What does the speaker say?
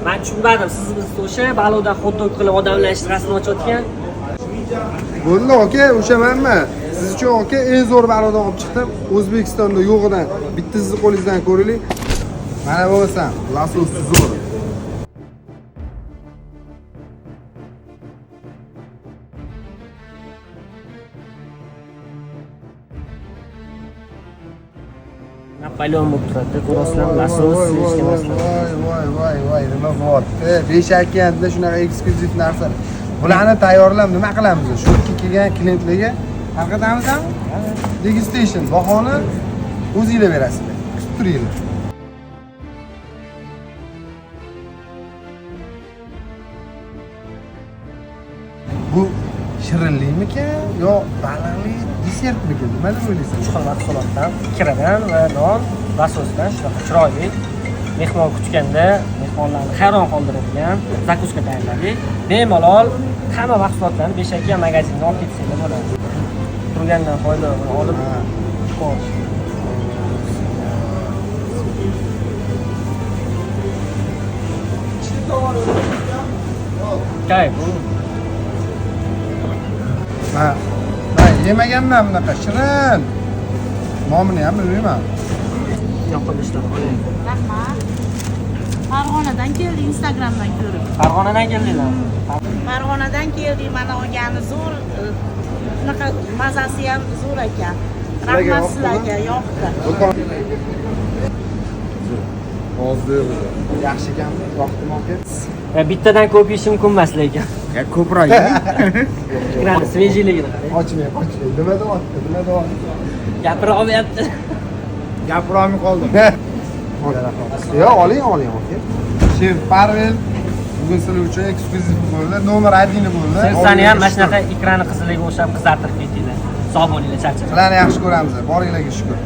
Men tushunmadim, siz biz o'sha baliqdan xot-dog qilib odamlar ishtasini ochayotgan. Bo'ldi aka, o'sha manman. Siz uchun aka eng zo'r baliqdan olib chiqdim. O'zbekistonda yo'g'idan bitta sizni qo'lingizdan ko'raylik. Mana bo'lsam, lasos zo'r. Napoleon bo'lib turadi, ko'rasizlar, lasos Voy, hech voy, narsa. voy, voy, voy, voy, nima bo'lyapti? Beshakkanda shunaqa eksklyuziv narsa. Bularni tayyorlab nima qilamiz? Shu yerga kelgan klientlarga tarqatamizmi? Degustation bahoni o'zinglar berasizlar. Kutib turinglar. Bu shirinlikmikan yo baliqli desertmikan? Nima deb o'ylaysiz? Uch xil mahsulotdan, ikradan va non, lasosdan shunaqa chiroyli mehmon kutganda mehmonlarni hayron qoldiradigan zakuska tayyorladik. Bemalol hamma mahsulotlarni Beshaka magazindan olib ketsanglar bo'ladi. Turgandan foyda olib ko'rish. Kayf. Man yemaganman bunaqa shirin. Nomini ham bilmayman. Yoqib ishlab qo'ying. Rahmat. Farg'onadan keldik, Instagramdan ko'rib. Farg'onadan keldinglarmi? Farg'onadan keldik, mana olgani zo'r, shunaqa mazasi ham zo'r ekan. Sizlarga Rahmat yoqdimi? sizlarga, yoqdi. Hozir yaxshi ekanmi? Yoqdimi aka? Bittadan ko'p yeyish mumkin emas lekin. Ya ko'proq yeng. Ikrani svejiyligini qarang. Ochmang, ochmang. Nima deyapti? Nima deyapti? Gapira olmayapti. Gapira olmay qoldim. Yo'q, oling, oling aka. Shef Parvel bugun sizlar uchun eksklyuziv bo'ldi. Nomer 1 bo'ldi. Sizlarni ham mana shunaqa ikrani qiziliga o'xshab qizartirib ketinglar. Sog' bo'linglar, charchamang. Sizlarni yaxshi ko'ramiz. Boringlarga shukr.